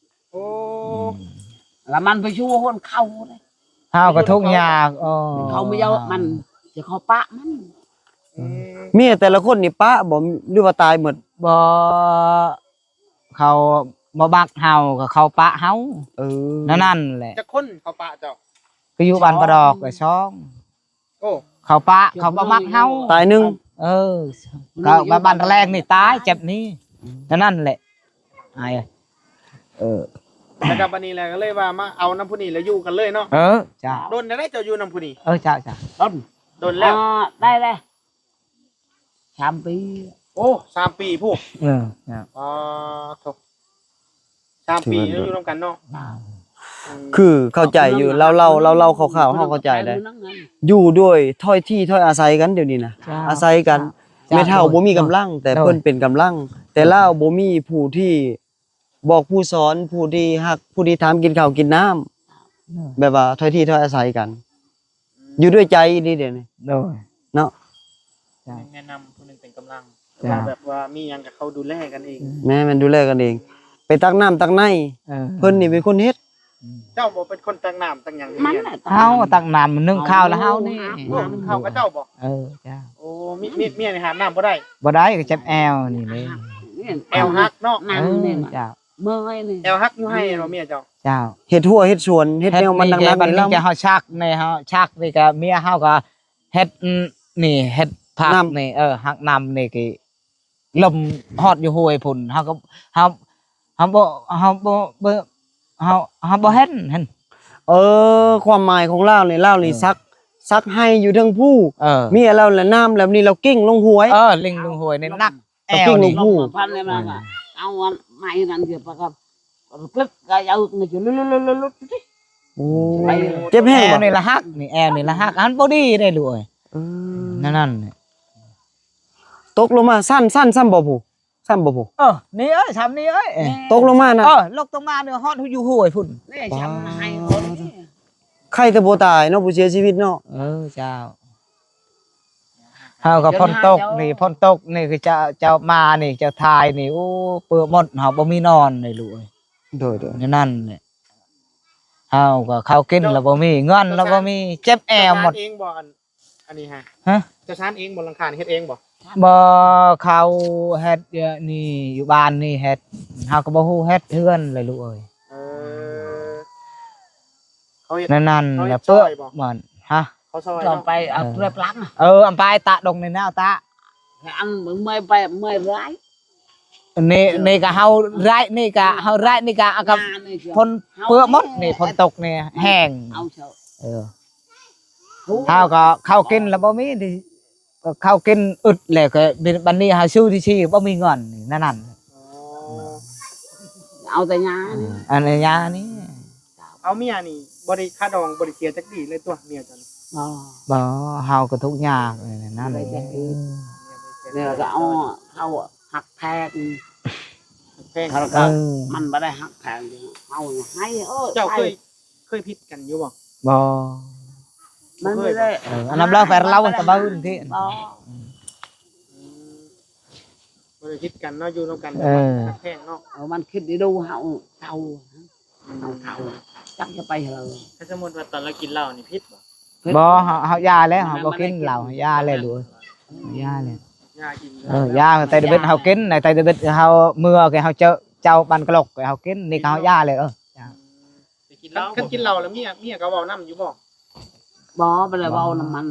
ໂອ້ ລະມັນໄປຢູ່ເຮືອນເຂົາເດ້ ເຮົາກໍທຸກຍາກ. ເອີ ເຂົາບໍ່ຢາກມັນ ຈະເຂົາປະມັນ. ອືມ ເມຍແຕ່ລະຄົນນີ້ປະບໍ່ ຫຼືວ່າຕາຍໝົດ? ບໍ່ ເຂົາບໍ່ມັກເຮົາ ກໍເຂົາປະເຮົາ. ເອີ ແນວນັ້ນແຫຼະ. ຈັກຄົນເຂົາປະເຈົ້າ? ກໍຢູ່ບ້ານປະດອກ ສອງ ກໍສອງ. ໂອ້ ເຂົາປະ ເຂົາບໍ່ມັກເຮົາ ຕາຍໜຶ່ງ. ເອີ ກໍວ່າບ້ານຕະແລງນີ້ຕາຍ ເຈັບນີ້ ແນວນັ້ນແຫຼະ ອາຍ. ເອີ ແລ້ວກໍບັດນີ້ແຫຼະ ກໍເລີຍວ່າມາເອົານຳຜູ້ນີ້ແລ້ວຢູ່ກັນເລີຍເນາະ. ເອີ ເຈົ້າ. ດົນແລ້ວເຈົ້າຢູ່ນຳຜູ້ນີ້? ເອີ ເຈົ້າ ເຈົ້າ. ດົນ ດົນແລ້ວ ອ່າ ໄດ້ແລ້ວ ສາມປີ. ໂອ້ ສາມປີພຸ້ນ. ເອີ ເຈົ້າ. ອໍ ໂທ້ ສາມປີ ຖືວ່າ ຢູ່ນຳກັນເນາະ. ອືມ ຄືເຂົ້າໃຈຢູ່ ເລົ່າ ເລົ່າ ເລົ່າ ເລົ່າຄ່າວໆ ເຮົາເຂົ້າໃຈໄດ້ ຢູ່ດ້ວຍຖ້ອຍທີ່ຖ້ອຍອາໄສກັນ ດຽວນີ້ນະ ເຈົ້າ ອາໄສກັນ. ເຈົ້າ ແມ່ເຖົ້າ ເຈົ້າ ບໍ່ມີກຳລັງ ໂດຍ ແຕ່ເພິ່ນເປັນກຳລັງ ໂດຍ ແຕ່ລາວບໍ່ມີຜູ້ທີ່ບອກຜູ້ສອນ ຜູ້ທີ່ຮັກ ຜູ້ທີ່ຖາມກິນເຂົ້າກິນນ້ຳ ໂດຍ ແບບວ່າຖ້ອຍທີ່ຖ້ອຍອາໄສກັນ. ອືມ ຢູ່ດ້ວຍໃຈອີ່ຫຼີເດນີ້ ໂດຍ ເນາະ. ເຈົ້າ ແນະນຳຜູ້ໜຶ່ງເປັນກຳລັງ ເຈົ້າ ແບບວ່າມີຫຍັງກໍເຂົາດູແລກັນເອງ. ອືມ ແມ່ນ ແມ່ນ ດູແລກັນເອງ ໄປຕັກນ້ຳຕັກໃນ. ເອີ ເພິ່ນນີ້ເປັນຄົນເຮັດ. ອືມ ເຈົ້າບໍ່ເປັນຄົນຕັກນ້ຳຕັກຫຍັງ? ມັນແຫຼະ ເຮົາຕັກນ້ຳ ໜຶ້ງເຂົ້າລະເຮົານີ້. ໂອ້ ໜຶ້ງເຂົ້າກັບເຈົ້າບໍ່? ເອີ ເຈົ້າ. ໂອ້ ມີ ມີ ເມຍນີ້ຫາບນ້ຳບໍ່ໄດ້ ບໍ່ໄດ້ ກໍເຈັບແອວນີ້ເດ້ ແອວຫັກເນາະ. ເອີ ເຈົ້າ. ເມື່ອຍນີ້ ແອວຫັກຢູ່ໄຮ່ບໍ່ເມຍເຈົ້າ? ເຈົ້າ. ເຮັດຮົ້ວເຮັດສວນ ເຮັດແນວມັນໜັກໆ ນີ້ລະ ເຮົາຊັກນີ້ ເຮົາຊັກນີ້ກໍເມຍເຮົາກໍເຮັດ ອືມ ນີ້ ເຮັດຜັກນີ້ ເອີ ຫັກນ້ຳນີ້ ກໍລົມຮອດຢູ່ຫ້ວຍພຸ້ນ ເຮົາກໍ ເຮົາ ເຮົາບໍ່ ເຮົາບໍ່ ບໍ່ ເຮົາ ເຮົາບໍ່ເຫັນຫັ້ນ. ເອີ ຄວາມໝາຍຂອງລາວນີ້ ລາວນີ້ ເອີ ຊັກ ຊັກໄຮ່ຢູ່ເທິງພູ້. ເອີ ເມຍລາວລະນ້ຳແລ້ວນີ້ ລາວກິ້ງລົງຫ້ວຍ. ເອີ ກິ້ງລົງຫ້ວຍນີ້ໜັກ ແອວນີ້ ລົງພູ້ ພັນໄດ້ມາ ເອົາອັນໄມ້ນັ້ນເດີປະກັບ ກຶກກະເອີກນີ້ ລຸດໆໆໆ. ໂອ້ ເຈັບແຮງ ແອວນີ້ລະຫັກນີ້ ແອວນີ້ລະຫັກ ອັນບໍ່ດີເດ້ລູກເອີຍ. ເອີ ນັ້ນໆ ຕົກລົງມາ ສັ້ນ ສັ້ນຊ້ຳບໍ່ຜູ້ ຊ້ຳບໍ່ຜູ້? ເອີ ນີ້ເອີຍ ຊ້ຳນີ້ເອີຍ ເອີ ຕົກລົງມານະ ເອີ ຕົກລົງມານີ້ ຮອດຢູ່ຫ້ວຍພຸ້ນ ນີ້ຊ້ຳໃຫ້ຄົນນີ້. ໄຄແຕ່ບໍ່ຕາຍເນາະ ຜູ້ເສຍຊີວິດເນາະ. ເອີ ເຈົ້າ. ເຮົາກໍຝົນຕົກນີ້ ຝົນຕົກນີ້ ຄືເຈົ້າ ເຈົ້າມານີ້ ເຈົ້າຖ່າຍນີ້ ໂອ້ ເປີະໝົດ ເຮົາບໍ່ມີນອນເດ້ລູກເອີຍ. ໂດຍໆ ແນວນັ້ນແຫຼະ ເຮົາກໍເຂົ້າກິນລະບໍ່ມີ ເງິນລະບໍ່ມີ ເຈັບແອວໝົດ. ເຈົ້າສານເອງບໍ່ ອັນ ອັນນີ້ຮະ? ຮະ? ເຈົ້າສານເອງບໍ່ ຫຼັງຄານີ້ເຮັດເອງບໍ່? ບໍ່ ເຂົາເຮັດຢູ່ນີ້ ຢູ່ບ້ານນີ້ເຮັດ ເຮົາກໍບໍ່ຮູ້ເຮັດເຮືອນເລີຍລູກເອີຍ. ເອີ ເຂົາເຮັດ ນັ້ນໆ ເຂົາເຮັດ ລະເປິກ ຊ່ອຍບໍ່? ມັນ ຮະ? ເຂົາຊ່ອຍ ຕ້ອງໄປເອົາ ເອີ ເພື່ອປລັງ ເອີ ເອົາໄປຕາກດົງນີ້ນະ ເອົາຕາກ ອັນເມື່ອຍໄປເມື່ອຍຫຼາຍ ນີ້ ນີ້ກະເຮົາໄດ້ ນີ້ກະເຮົາໄດ້ ນີ້ກະເອົາກັບ ຝົນເປືອກໝົດນີ້ ຝົນຕົກນີ້ແຫ້ງ ເອີ ເຮົາກໍເຂົ້າກິນລະບໍ່ມີ ເຂົ້າກິນອຶດແລ້ວກໍບັດນີ້ເຮົາຊື້ທີ່ຊີບໍ່ມີເງິນນີ້ ນັ້ນ ເອົາແຕ່ຫຍ້ານີ້ ອັນຫຍ້ານີ້. ເອົາເມຍນີ້ບໍ່ໄດ້ຄາດອງ ບໍ່ໄດ້ເສຍຈັກດີເລີຍຕົວະເມຍເຈົ້ານີ້? ບໍ່ ເຮົາກໍທຸກຍາກນັ້ນແຫຼະ ເມຍກໍເອົາເຮົາ ຮັກແພງ ແພງ ເຂົາກໍ ເອີ ມັນບໍ່ໄດ້ຮັກແພງ ເຮົາໃຫ້ ເອີ ເຈົ້າເຄີຍ ເຄີຍຜິດກັນຢູ່ບໍ່? ບໍ່ ມັນບໍ່ໄດ້ ເອີ ອັນນັ້ນລາວແຟນລາວຕະບຶນທີ່ ບໍ່ ອືມ ບໍ່ໄດ້ຜິດກັນເນາະ ຢູ່ນຳກັນ ເອີ ແຕ່ວ່າມັນຮັກແພງເນາະ ເອີ ມັນຄິດດີດູເຮົາເຖົ້າ ເຮົາເຖົ້າ ຈັກຈະໄປເລີຍ. ຖ້າສົມມຸດວ່າຕອນລາວກິນເຫຼົ້ານີ້ຜິດບໍ່? ບໍ່ ເຮົາ ເຮົາຢ່າແລ້ວ ເຮົາບໍ່ກິນເຫຼົ້າ ຢ່າແລ້ວລູກເອີຍ ຢ່າແລ້ວ ຢ່າກິນ ເອີ ຢ່າ ແຕ່ເດັກເຮົາກິນ ແຕ່ເດັກເຮົາເມື່ອ ເຮົາເຈົ້າ ເຈົ້າປັນກະຫຼົກ ເຮົາກິນ ນີ້ກໍເຮົາຢ່າແລ້ວ ເອີ ຢ່າ ໄປກິນເຫຼົ້າ ຄັນກິນເຫຼົ້າແລ້ວເມຍ ເມຍກໍເວົ້ານຳຢູ່ບໍ່? ບໍ່ ບໍ່ໄດ້ເວົ້ານຳມັນ.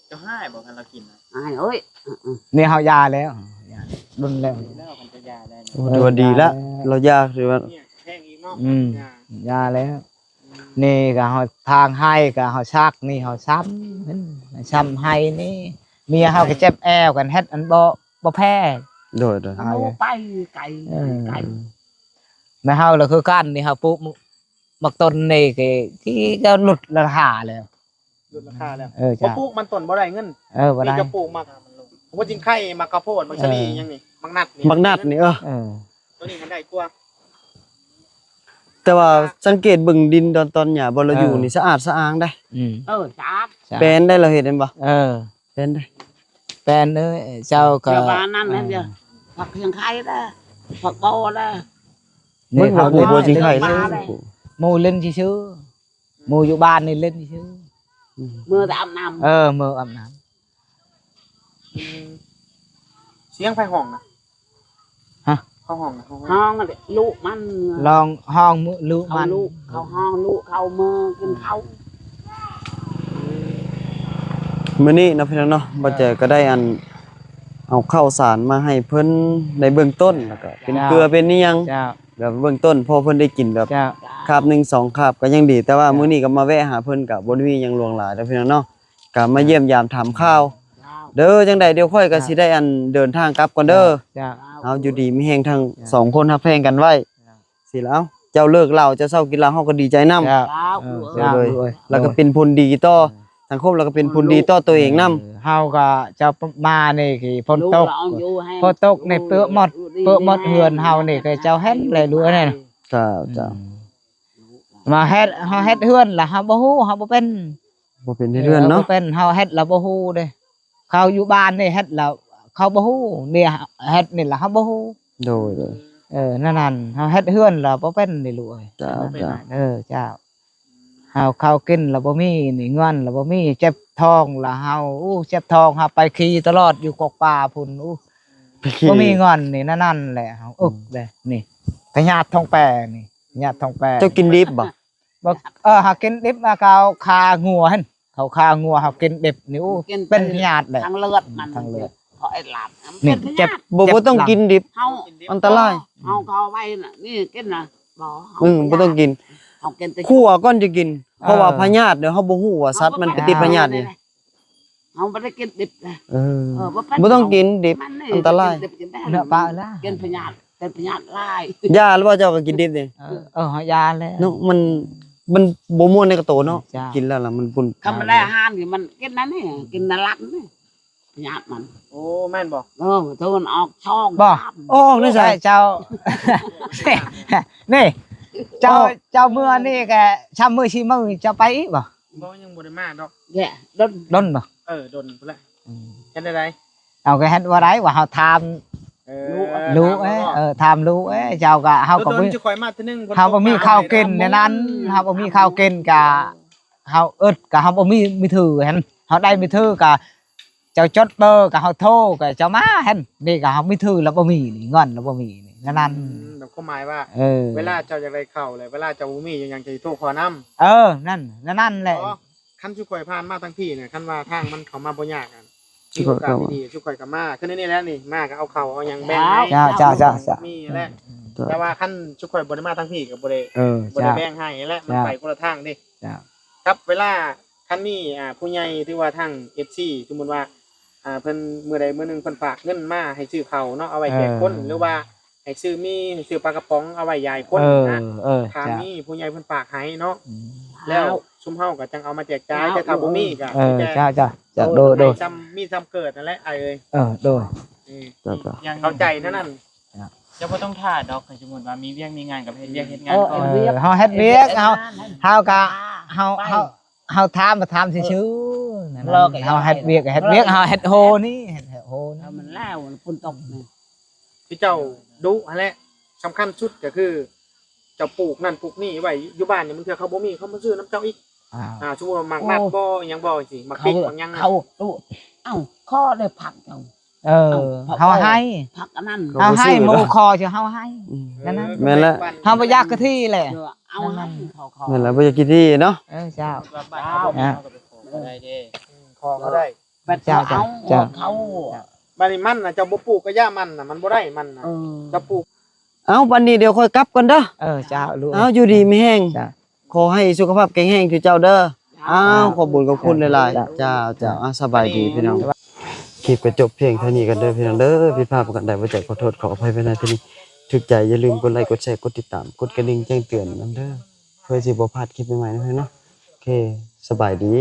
ເຈົ້າຮ້າຍບໍ່ ຄັນລາວກິນນະ? ອ້າຍເອີຍ ນີ້ເຮົາຢ່າແລ້ວ ຢ່າ ດົນແລ້ວ ແລ້ວມັນຈະຢ່າໄດ້ ໂອ້ ຖືວ່າດີລະ ເອີ ລາວຢາກ ຖືວ່າ ເນຍແພງອີກເນາະ ອືມ ຢາ ຢາແລ້ວ ອືມ ນີ້ກໍເຮົາທາງໄຮ່ກໍເຮົາຊັກ ນີ້ເຮົາຊ້ຳ ຊ້ຳໄຮ່ນີ້ ເມຍເຮົາກໍເຈັບແອວກັນ ເຮັດອັນບໍ່ ບໍ່ແພ້ ໂດຍໆ ເອົາໄປໄກ ເອີ ໄກ ແມ່ເຮົາລະຄືກັນ ນີ້ເຮົາປູກໝາກຕົ້ນນີ້ ກໍ ກໍຫຼຸດລາຄາແລ້ວ ຫຼຸດລາຄາແລ້ວ ເອີ ເຈົ້າ ບໍ່ປູກມັນຕົ້ນບໍ່ໄດ້ເງິນ ເອີ ບໍ່ໄດ້ ມີແຕ່ປູກໝາກຫົວຈິງໄຄ ໝາກກະໂພດ ໝາກສາລີ ເອີ ຫຍັງນີ້ ໝາກນັດນີ້ ໝາກນັດນີ້ ເອີ ເອີ ຕົວນີ້ມັນໄດ້ກວ່າ ແຕ່ວ່າສັງເກດເບິ່ງດິນຕອນ ຕອນຫຍ້າບ່ອນລາວຢູ່ ເອີ ນີ້ສະອາດສະອ້າງໄດ໋ ອືມ ເອີ ສະອາດ ສະອາດ ແປນໄດ້ ລາວເຮັດແມ່ນບໍ່ ເອີ ແປນໄດ້ ແປນເອີຍ ເຈົ້າກໍ ເຈົ້າວ່ານັ້ນແຫຼະ ເອີ ເຈົ້າ ຜັກຄຽງໄຄເດີ ຜັກບົວເດີ ເບິ່ງ ເຂົາ ຫົວຈິງໄຄ ເຂົາເລີຍ ໝູ່ຫຼິ້ນຊື່ໆ ໝູ່ຢູ່ບ້ານນີ້ຫຼິ້ນຊື່ ອືມ ເມືອແຕ່ອາບນ້ຳ ເອີ ເມືອອາບນ້ຳ ອືມ ສຽງໃຜຮ້ອງນະ? ຮະ? ເຂົາຮ້ອງນະ ເຂົາຮ້ອງ ຮ້ອງຫັ້ນແຫຼະ ລູກມັນ ຮ້ອງ ຮ້ອງລູກມັນ ເຂົາລູກ ເຂົາຮ້ອງລູກເຂົາເມືອກິນເຂົ້າ ມື້ນີ້ເນາະ ພີ່ນ້ອງເນາະ ເອີ ບ່າວແຈກໍໄດ້ອັນ ເອົາເຂົ້າສານມາໃຫ້ເພິ່ນໃນເບື້ອງຕົ້ນ ແລ້ວກໍເປັນເກືອເປັນອີ່ຫຍັງ ເຈົ້າ ແບບເບື້ອງຕົ້ນ ພໍເພິ່ນໄດ້ກິນແບບ ເຈົ້າ ຄາບໜຶ່ງສອງຄາບກໍຍັງດີ ແຕ່ວ່າ ເຈົ້າ ມື້ນີ້ກໍມາແວະຫາເພິ່ນ ກໍບໍ່ໄດ້ມີຫຍັງຫຼວງຫຼາຍເດີພີ່ນ້ອງເນາະ ກໍມາຢ້ຽມຢາມຖາມຂ່າວເດີ ຈັ່ງໃດດຽວຂ້ອຍກໍ ເຈົ້າ ຊິໄດ້ອັນເດີນທາງກັບກ່ອນເດີ ເຈົ້າ ເຈົ້າ ເຮົາຢູ່ດີມີແຮງທັງ ເຈົ້າ ສອງຄົນຮັກແພງກັນໄວ້ ເຈົ້າ ຊີ້ລະ ເອົ້າ ເຈົ້າເລີກເຫຼົ້າ ເຈົ້າເຊົາກິນເຫຼົ້າ ເຮົາກໍດີໃຈນຳ ເຈົ້າ ເຈົ້າ ເອີ ເອີ ເອີ ແລ້ວກໍເປັນຜົນດີຕໍ່ ເອີ ສັງຄົມ ແລ້ວກໍເປັນຜົນດີຕໍ່ຕົວເອງນຳ ເອີ ເຮົາກໍເຈົ້າມານີ້ຄືຝົນຕົກ ຝົນຕົກນີ້ເປິະໝົດ ເປິະໝົດເຮືອນເຮົານີ້ ຄືເຈົ້າເຫັນແຫຼະລູກເອີຍ ເຈົ້າ ເຈົ້າ ອືມ ມາເຮັດ ເຮົາເຮັດເຮືອນລະເຮົາບໍ່ຮູ້ ເຮົາບໍ່ເປັນ ບໍ່ເປັນເຮັດເຮືອນເນາະ ເອີ ບໍ່ເປັນ ເຮົາເຮັດລະບໍ່ຮູ້ເດ້ ເຂົາຢູ່ບ້ານນີ້ເຮັດລະເຂົາບໍ່ຮູ້ ນີ້ເຮັດນີ້ລະເຮົາບໍ່ຮູ້ ໂດຍ ໂດຍ ເອີ ນັ້ນໆ ເຮົາເຮັດເຮືອນລະບໍ່ເປັນນີ້ລູກເອີຍ ເຈົ້າ ເຈົ້າ ເອີ ເຈົ້າ ເຮົາເຂົ້າກິນລະບໍ່ມີ ນີ້ເງິນລະບໍ່ມີ ເຈັບທ້ອງລະເຮົາ ໂອ້ ເຈັບທ້ອງ ເຮົາໄປຂີ່ຕະຫຼອດຢູ່ກອກປ່າພຸ້ນ ໂອ້ ໄປຂີ່ ບໍ່ມີເງິນນີ້ ນັ້ນໆ ແຫຼະ ເຮົາອຶກເດ້ ອືມ ນີ້ ພະຍາດທ້ອງແປນີ້ ພະຍາດທ້ອງແປ ເຈົ້າກິນດິບບໍ່? ບໍ່ ເອີ ເຮົາກິນດິບ ເຮົາຄາງົວຫັ້ນ ເຮົາຄາງົວ ເຮົາກິນດິບນີ້ ໂອ້ ເປັນພະຍາດແຫຼະ ທາງເລືອດມັນ ທາງເລືອດ ເພາະໄອ້ຫຼາດ ນີ້ ເປັນພະຍາດ ເຈັບ ບໍ່ ບໍ່ຕ້ອງກິນດິບ ເຮົາ ອັນຕະລາຍ ເຮົາກໍເອົາໄວ້ນະ ນີ້ກິນນະ ບໍ່ ເຮົາ ອືມ ບໍ່ຕ້ອງກິນ ເຮົາກິນແຕ່ ຂົ້ວກ່ອນຈະກິນ ເອີ ເພາະວ່າພະຍາດເນາະ ເຮົາບໍ່ຮູ້ວ່າສັດມັນໄປຕິດພະຍາດນີ້ ເຮົາບໍ່ໄດ້ກິນດິບນະ ເອີ ເອີ ບໍ່ຕ້ອງກິນດິບ ມັນນີ້ ອັນຕະລາຍ ກິນດິບກິນໄດ້ ເນື້ອປາລະ ກິນພະຍາດ ເປັນພະຍາດຫຼາຍ ຢາແລ້ວບໍ່ ເຈົ້າກໍກິນດິບນີ້ ເອີ ເອີ ເຮົາຢາແລ້ວ ເນາະ ມັນ ມັນບໍ່ມ່ວນໃນກະໂຕເນາະ ເຈົ້າ ກິນແລ້ວລະມັນປຸ້ນ ທຳມະດາອາຫານນີ້ມັນກິນອັນນີ້ ກິນນະລັດນີ້ ຍາດມັນ ໂອ້ ແມ່ນບໍ່? ເອີ ໂຕມັນອອກຊ່ອງ ບໍ່ ສາມ ອອກໃນໃສ ເຈົ້າ ນີ້ ເຈົ້າ ເຈົ້າເມືອນີ້ກະຊາມມື້ສີ່ມື້ ເຈົ້າໄປອີກບໍ່? ບໍ່ ຍັງບໍ່ໄດ້ມາດອກ ແຍະ ດົນ ດົນບໍ່? ເອີ ດົນພຸ້ນແຫຼະ ອືມ ເຮັດແນວໃດ? ເອົາ ກໍເຮັດບໍ່ໄດ້ວ່າເຮົາຖາມ ເອີ ລູກເອີຍ ຖາມເຮົາ ເອີ ຖາມລູກເອີຍ ເຈົ້າກໍ ເຮົາກໍບໍ່ ດົນໆ ຊິຄ່ອຍມາເທື່ອໜຶ່ງ ເຮົາບໍ່ມີເຂົ້າກິນໃນນັ້ນ ເຮົາບໍ່ມີເຂົ້າກິນກະ ເຮົາອຶດກະເຮົາບໍ່ມີມືຖືຫັ້ນ ເຮົາໄດ້ມືຖືກະ ເຈົ້າຈົດເບີກະເຮົາໂທກະເຈົ້າມາຫັ້ນ ນີ້ກະເຮົາມີຖືລະບໍ່ມີນີ້ ເງິນລະບໍ່ມີນີ້ ນັ້ນ ອືມ ແບບຄວາມໝາຍວ່າ ເອີ ເວລາເຈົ້າຢາກໄດ້ເຂົ້າ ແລະ ເວລາເຈົ້າບໍ່ມີຫຍັງ ເຈົ້າຊິໂທຂໍນຳ ເອີ ນັ້ນ ນັ້ນແຫຼະ ບໍ່ ຄັນຊຸມຂ້ອຍຜ່ານມາທາງພີ້ນະ ຄັນວ່າທາງມັນເຂົ້າມາບໍ່ຍາກຫັ້ນ ມີໂອກາດດີໆ ຊຸມຂ້ອຍກໍມາ ຄືໃນນີ້ແຫຼະນີ້ ມາກໍເອົາເຂົ້າເອົາຫຍັງແບ່ງໃຫ້ ເຈົ້າ ເຈົ້າ ເຈົ້າ ມີແຫຼະ ອືມ ແຕ່ວ່າຄັນຊຸມຂ້ອຍບໍ່ໄດ້ມາທາງພີ້ກໍບໍ່ໄດ້ ເອີ ບໍ່ໄດ້ແບ່ງໃຫ້ແຫຼະ ມັນໄປຄົນລະທາງເດ້ ເຈົ້າ ກັບເວລາ ຄັນມີ ອ່າ ຜູ້ໃຫຍ່ ຫຼືວ່າທາງເອັຟຊີ ສົມມຸດວ່າ ອ່າ ເພິ່ນ ມື້ໃດມື້ໜຶ່ງເພິ່ນຝາກເງິນມາໃຫ້ຊື້ເຂົ້າເນາະ ເອົາໄວ້ແຈກຄົນ ເອີ ຫຼືວ່າໃຫ້ຊື້ໝີ່ ໃຫ້ຊື້ປາກະປ໋ອງ ເອົາໄວ້ຢາຍຄົນ ເອີ ນະ ເອີ ຖ້າ ເຈົ້າ ມີຜູ້ໃຫຍ່ເພິ່ນຝາກໃຫ້ເນາະ ອືມ ແລ້ວຊຸມເຮົາກໍຈັ່ງເອົາມາແຈກຈ່າຍ ເຈົ້າ ແຕ່ຖ້າບໍ່ມີກໍ ເອີ ມີແຕ່ ເຈົ້າ ເຈົ້າ ເຈົ້າ ໂດຍ ໂດຍ ຊ່ຳ ມີຊ່ຳເກີດນັ້ນແຫຼະ ອ້າຍເອີຍ ເອີ ໂດຍ ເອີ ເຈົ້າ ເຈົ້າ ເຂົ້າໃຈແນວນັ້ນ ເຈົ້າບໍ່ຕ້ອງຖ້າດອກ ຄັນສົມມຸດວ່າມີວຽກມີງານກໍໄປເຮັດວຽກເຮັດງານ ເອີ ກ່ອນ ເອີ ເຮົາເຮັດວຽກ ເຮົາ ເຮັດວຽກ ເຮົາກໍ ເຮົາ ເຮົາ ເຮົາຖາມ ຖາມຊື່ໆ ນັ້ນ ເຮົາເຮັດວຽກ ເຮັດວຽກ ເຮົາເຮັດໂຮນີ້ ເຮັດໂຮນີ້ ມັນແລ້ວ ຝົນຕົກນີ້ ຄືເຈົ້າດຸຫັ້ນແຫຼະ ສຳຄັນສຸດກໍຄື ເຈົ້າປູກນັ້ນປູກນີ້ໄວ້ ຢູ່ບ້ານນີ້ ບາງເທື່ອເຂົາບໍ່ມີ ເຂົາມາຊື້ນຳເຈົ້າອີກ ອ່າ ສົມມຸດວ່າໝາກນັດບໍ່ ອີ່ຫຍັງບໍ່ ຈັ່ງຊີ້ ໝາກປິກ ໝາກຫຍັງ ເຂົາ ເອົ້າ ຂໍໄດ້ຜັກເຈົ້າ ເອີ ເຮົາໃຫ້ ຜັກອັນນັ້ນ ເຮົາໃຫ້ ໝູ່ຂໍຊິເຮົາໃຫ້ ອືມ ນັ້ນ ແມ່ນແຫຼະ ເຮົາບໍ່ຢາກກິນທີ່ແຫຼະ ເຮົາໃຫ້ ເຂົາຂໍ ແມ່ນແຫຼະ ບໍ່ຢາກກິນທີ່ເນາະ ເອີ ເຈົ້າ ເຈົ້າ ຂໍກໍໄດ້ເດ້ ອືມ ຂໍກໍໄດ້ ເຈົ້າ ເຈົ້າ ເຈົ້າ ເຂົາ ບາດນີ້ມັນນະ ເຈົ້າບໍ່ປູກກໍຢ່າມັນນະ ມັນບໍ່ໄດ້ມັນນະ ເອີ ເຈົ້າປູກ ເອົາ ບັດນີ້ດຽວຂ້ອຍກັບກ່ອນເດີ. ເອີ ເຈົ້າ ລູກ ເອົາ ຢູ່ດີມີແຮງ. ເຈົ້າ ຂໍໃຫ້ສຸຂະພາບແຂງແຮງຄືເກົ່າເດີ. ເຈົ້າ ເອົາ ຂອບບຸນຂອບຄຸນຫຼາຍໆ. ເຈົ້າ ເຈົ້າ ເຈົ້າ ເອົາ ສະບາຍດີພີ່ນ້ອງ. ຄລິບກໍຈົບພຽງເທົ່ານີ້ກ່ອນເດີພີ່ນ້ອງເດີ. ຜິດພາດປະການໃດບໍ່ແຈ້ ຂໍໂທດຂໍອະໄພໄວ້ນະ. ຖ້າຖືກໃຈຢ່າລືມກົດໄລ ກົດແຊ ກົດຕິດຕາມ ກົດກະດິ່ງແຈ້ງເຕືອນນຳເດີ ເພື່ອຊິບໍ່ພາດຄລິບໃໝ່ໆນະພີ່ນ້ອງເນາະ. ໂອເຄ ສະບາຍດີ.